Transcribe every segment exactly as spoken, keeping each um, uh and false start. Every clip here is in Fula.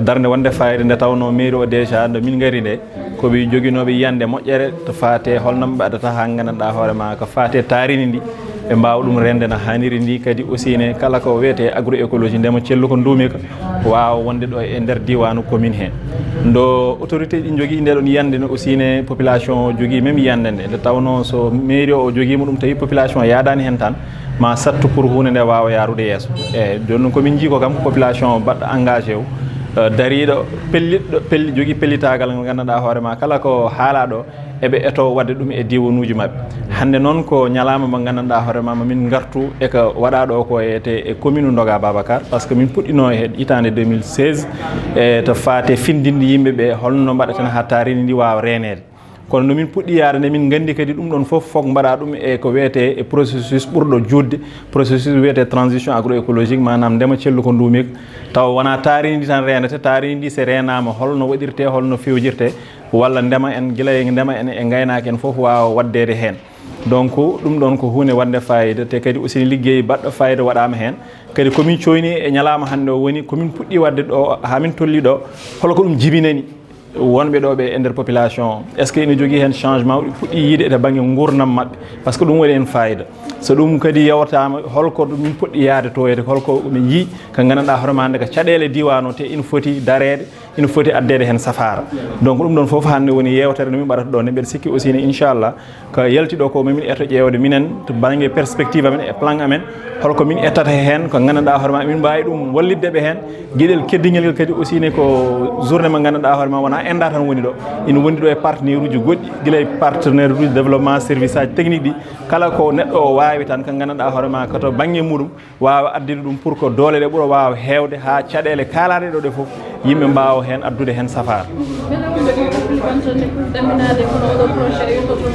Darnde wonde fayida nde tawnoo mairie o déjà nde min ngari nde, ko ɓe joginooɓe yiyannde moƴƴere to faate holno ɓe mbaɗata haa nganndanɗaa hoore ma ko faate taarini ndi, ɓe mbaawa ɗum reende no haaniri ndi. Kadi aussi ne kala ko wiyetee agroécologie, ndema celluka nduumika, waawa wonde ɗo e nder diiwaanu commune he. Ndo autorité ɗi njogii nde ɗon yiyannde ne aussi ne population o jogii même yiyannde nde, nde tawnoo so mairie o jogiima ɗum tawi population yaadaani heen tan, ma sattu pour huunde nde waawa yaarude yeeso. E jooni noon ko min njii ko kam ko population o baɗɗo engagé o, eh, dariiɗo, pellitɗo, pelli-, jogii pellitaagal ngal nganndanɗaa hoore ma kala ko haalaa ɗo, eɓe eto waɗde ɗum e diiwanuuji maɓɓe. Hannde noon ko ñalaama mo nganndanɗaa hoore ma, ma min ngartu e ko waɗaa ɗo ko e, te, e commune Ndoga Babacar, par ce que min puɗɗinoo e hitaande deux mille seize, e to faate findinde yimɓe ɓe holno mbaɗaten haa taarini ndi waawa reeneede. Kono no min puɗɗi yaade nde, min nganndi kadi ɗum ɗon fof, fof mbaɗa ɗum e ko wiyetee e processus ɓurɗo juutde, processus wiyetee transition agroécologique, maanaam ndema celluka nduumika, tawa wonaa taarini ndi tan reenete, taarini ndi so reenaama holno waɗirtee, holno fewjirtee, walla ndema en, gila e ndema en e ngaynaaka en fof waawa waɗdeede heen. Donc ɗum ɗon ko huunde waɗnde fayida, te kadi aussi ne liggey baɗɗo fayida waɗaama heen. Kadi ko min coyni e ñalaama hannde o woni ko min puɗɗi waɗde ɗo, haa min tolli ɗo, hol ko ɗum jibinani wonɓe ɗo ɓe e nder population o? Est ce que ene jogii heen changement o ɗi puɗɗi yiide e bannge nguurndam maɓɓe? Par ce que ɗum waɗi heen fayida. So ɗum kadi yewtaama, hol ko ɗum min puɗɗi yaade toyde, hol ko min njii ko nganndanɗaa hoore ma hannde ko caɗeele diiwaan o, te ina foti dareede, ina foti addeede heen safaara. Donc ɗum ɗon fof hannde woni yeewtere nde min mbaɗata ɗo nde. Mbeɗa sikki aussi ne, inchallah, ko yalti ɗo ko, ma min eto ƴeewde minen to bannge perspective amen e plan amen, holko min ettata heen, ko nganndanɗaa hoore ma min mbaawi ɗum wallitde ɓe heen. Geɗel keddiŋel ngal kadi aussi ne ko journée mo nganndanɗaa hoore ma wonaa Enda tan woni ɗo, ina wondi ɗo e partenaire uji goɗɗi, gila e partenaire uji développement, service aji technique ɗi, kala ko neɗɗo o waawi tan ko nganndanɗaa hoore ma ko to bannge muɗum, waawa addude ɗum pour que doole ɗe ɓura waawa heewde haa caɗeele kaalaaɗe ɗo ɗe fof yimɓe mbaawa heen addude heen safaara. Mbeɗa wonde ko Koulibantan ne ɓuri ɗaminaade kono oɗo projet e yotto ɗum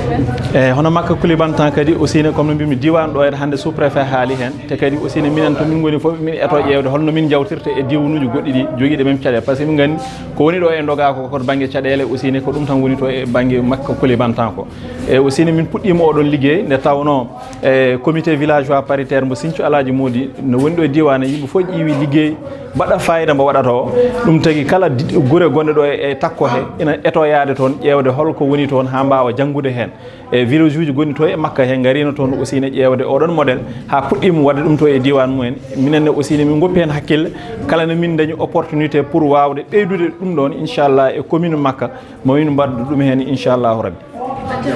ɓen. E hono Makka Koulibantan kadi aussi ne, comme no mbimi, diiwaan ɗo en hannde sous-préfet haali heen, te kadi aussi ne minen to min ngoni fof min eto ƴeewde holno min njawtirta e diiwanuuji goɗɗi ɗi jogiiɗe men caɗeele, par ce que min nganndi ko woni ɗo e Ndoga ko, ko bannge caɗeele aussi ne ko ɗum tan woni to e bannge Makka Koulibantan ko. E aussi ne min puɗɗiima oɗon liggey nde tawnoo e comité villageois paritaire mbo Sinthiou Alaaji Moodi no woni ɗo e diiwaan, yimɓe fof ƴeewi liggey mbaɗa fayida mbo waɗata o. Ɗum tagi kala di-, gure gonɗe ɗo e, e takko he ina eto yaade toon ƴeewde holko woni toon haa mbaawa janngude heen. E village uji gonɗi to e Makka he ngariino toon aussi ne ƴeewde oɗon modèle haa puɗɗiima waɗde ɗum to e diiwaan mumen. Minen ne aussi ne min ngoppi heen hakkille kala no min ndañi opportunité pour waawde ɓeydude ɗum ɗoon, inchallah, e commune Makka ma min mbaɗdu ɗum heen, inchallahu rabbi.